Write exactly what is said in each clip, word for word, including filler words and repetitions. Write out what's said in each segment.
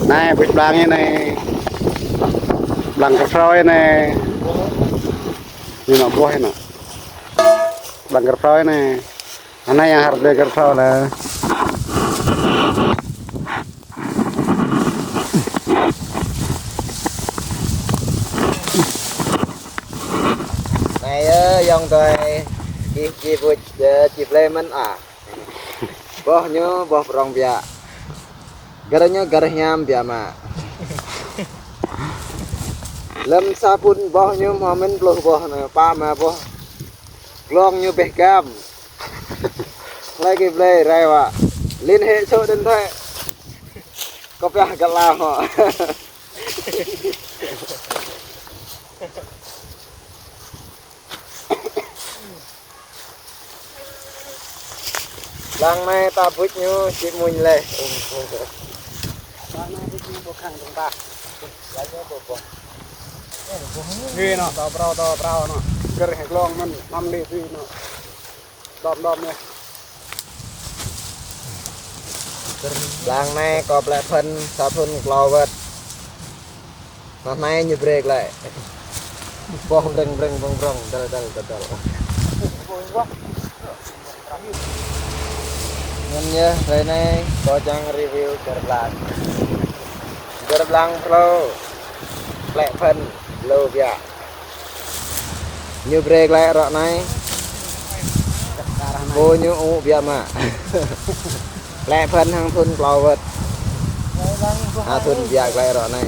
Anai, ƀuh blang anai. Blang kơtrâo anai. Anai anŏ ƀuh anai. Blang kơtrâo anai. Anai yang hơdơr kơtrâo lah. Anai yơh, ayŏng adơi. Či, či ƀuh, či blơi mơ̆n ah. Boh ñu, boh prong biă. Gơ̆r ñu, gơ̆r hiam biă mă. Lơ̆m sa phŭn boh ñu hmâo mơ̆n pluh boh anai, pă mă boh. Glông ñu bĕ gam. Hlơi kơ blơi rai wă. Liên hệ số điện thoại. Kơ pioh gơ̆ la hŏ. Blang anai ta ƀuh ñu či muñ laih. Blang anai ƀuh ñu ƀu khăng dơ̆ng tah. Hĭ anŏ, tŏ prâo, tŏ prâo anŏ. Gơ̆r hĭ glông mơ̆n, năm lĕ tui anŏ. Đom đom anai. Blang anai kơ blơi phŭn, sa phŭn klâo wơ̆t. Anai ñu brơi glaĭ. Boh breng breng brong brong, dal dal dal dal. Anŭn yơh, hrơi anai kâo čang review gơ̆r blang. Gơ̆r blang phrâo. Blơi phŭn, lu biă. Ñu brơi glaĭ rŏ anai. Pô ñu ŭ biă mă. Blơi phŭn hăng thŭn klâo wơ̆t. Ha thŭn biă glaĭ rŏ anai.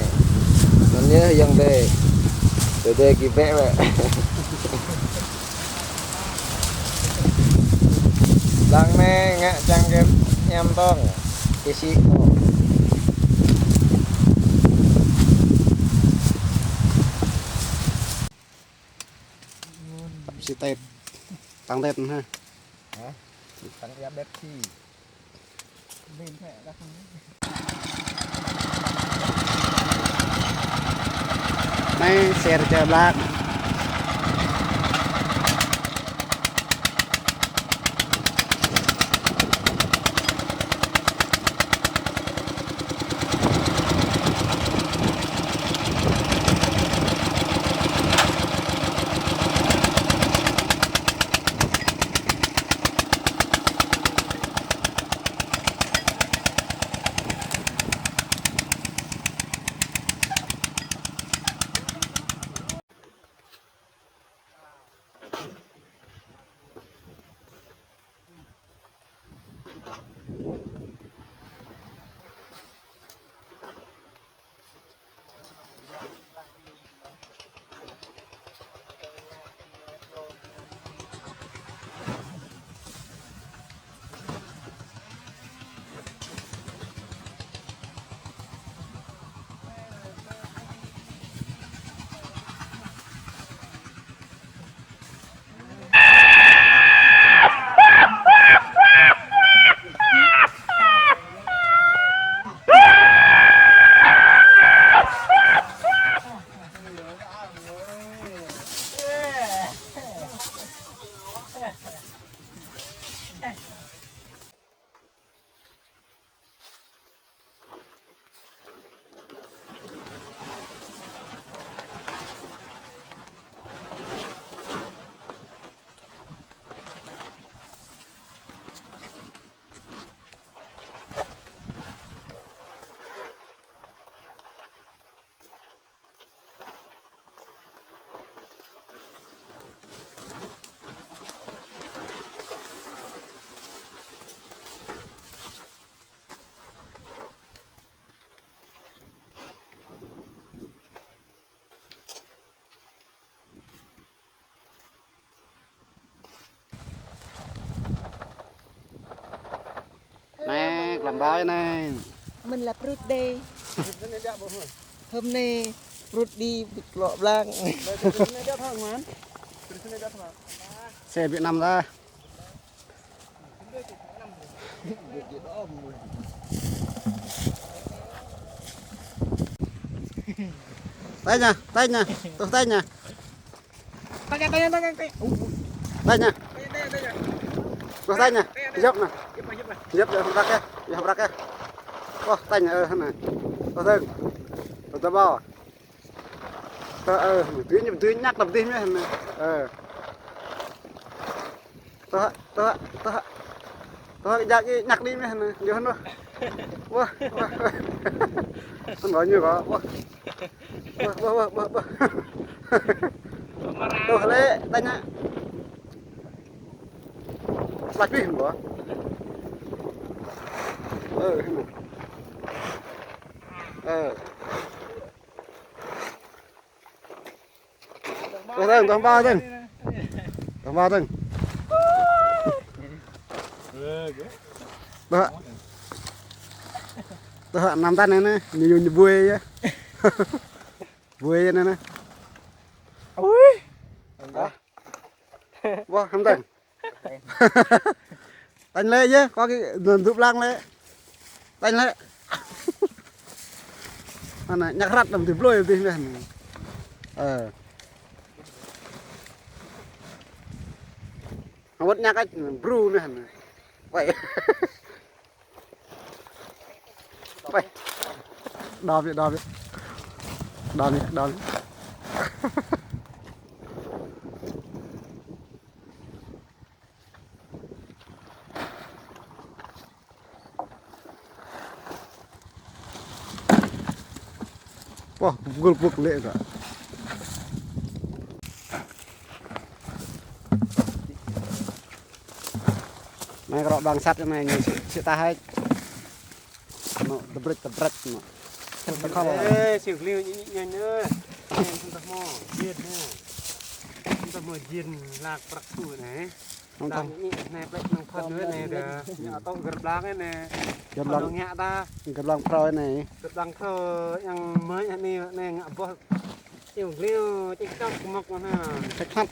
Anŭn yơh ayŏng adơi. Adơi adơi gih bĕ wơ̆t. Blang anai ngă čang kơ hiam tong. Kơ sĭ kơ. Sĭ Tết. Tăng Tết ha. Hă? Tăng Tết Pepsi. Anai, sĕr čơ blang. Anai, glăm ƀai anai. Mơ̆n la prut đê. Hôm nay prut đi ƀu klŏ blang. Xe Việt Nam ta. Tanya, tanya. Tuh, tanya. Tanya, tanya, tanya, tanya. Uh, uh. Tanya. Tanya, tanya, tanya. Tuh, tanya. Tanya, tanya. Jawab, nah. Jawab, jawab, jawab. Jawab, jawab, berapa ya? Jawab, berapa ya? Wah, tanya, eh, nah. Tuh, tanya. Tuh, tuh, bawah. Tuh, eh, duit, duit nyak, lebih meh, nah. Eh. Tơhă, tơhă, tơhă. Tơhă, jak, jak đi meh anai, jơhăn wah. Wah, wah, wah. Anŭn bao nhiêu kơ? Wah. Wah, wah, wah, wah, wah. Tuh, lĕ, tanya. Lagi, wah. Ơ, anai. Ơ. Tuh, Tơng, tuh, ba, Tơng. Tuh, ba, Tơng. Tuh. Tuh, năm tăn anai, ñu, ñu, ñu bui yơh. Bui yơh anai, anai. Ui. Hă? Wah, năm tăn. Tăn lĕ yơh, kâo kơ anŭn dŭp lăng lĕ. Tăn lĕ. Anai, nyak răt lăm ti blơi ti meh anai. Ơ. Awăt nyak ăt bru meh anai. Wai. Wai. Đơm yơh, đơm yơh. Đơm yơh, đơm yơh. Wah, pukul puk lĕ kơ. Anai kơ rŏ blang sat anai ñu sĭ, sĭ tah hĕ. Anŭn, tơbrĕt, tơbrĕt, anŭn. Tơkăl. Ê, siu gliu ñi, ñi, ñi, ñi. Ê, hơndah mơ̆, jin, anai. Hơndah mơ̆ jin, lak prăk su anai. Hơndah. Lak ñi, anai, plĕč nang phăn anai, anai, dah. Ñu tŏ gơ̆r blang anai. Gơ̆r blang. Hơndah ngă ta. Gơ̆r blang phrâo anai. Gơ̆r blang phrâo, yang mơi anai, anai ngă boh. Siu gliu, čik čak mŏk anai. Ček phat.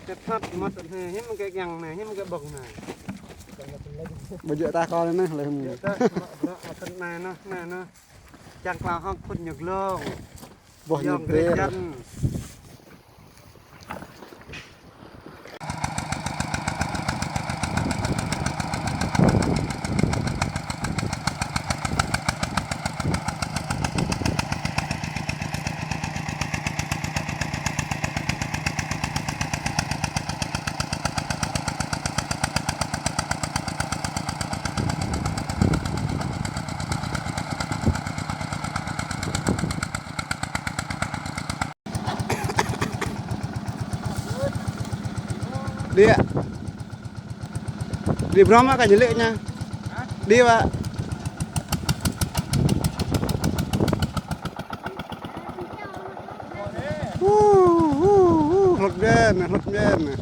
Ček phat mŏt anai, hiư̆m kơ kiăng anai, hiư̆m kơ ƀơ̆ng anai. Ƀu djơ̆ ta kơ anai, lĕ hiư̆m. Djơ̆ ta, mŏk, mŏk, mŏk anai, anai, anai, anai. Čang klao hŏk phŭn ñu glông. Boh ñu yŏng bêr. Gơ̆ jăn. Đi ạ. Đi brom á, cái gì lệ nha. Đi ạ. Hu, hu, hu, hlŭt ƀiă anai, hlŭt ƀiă anai.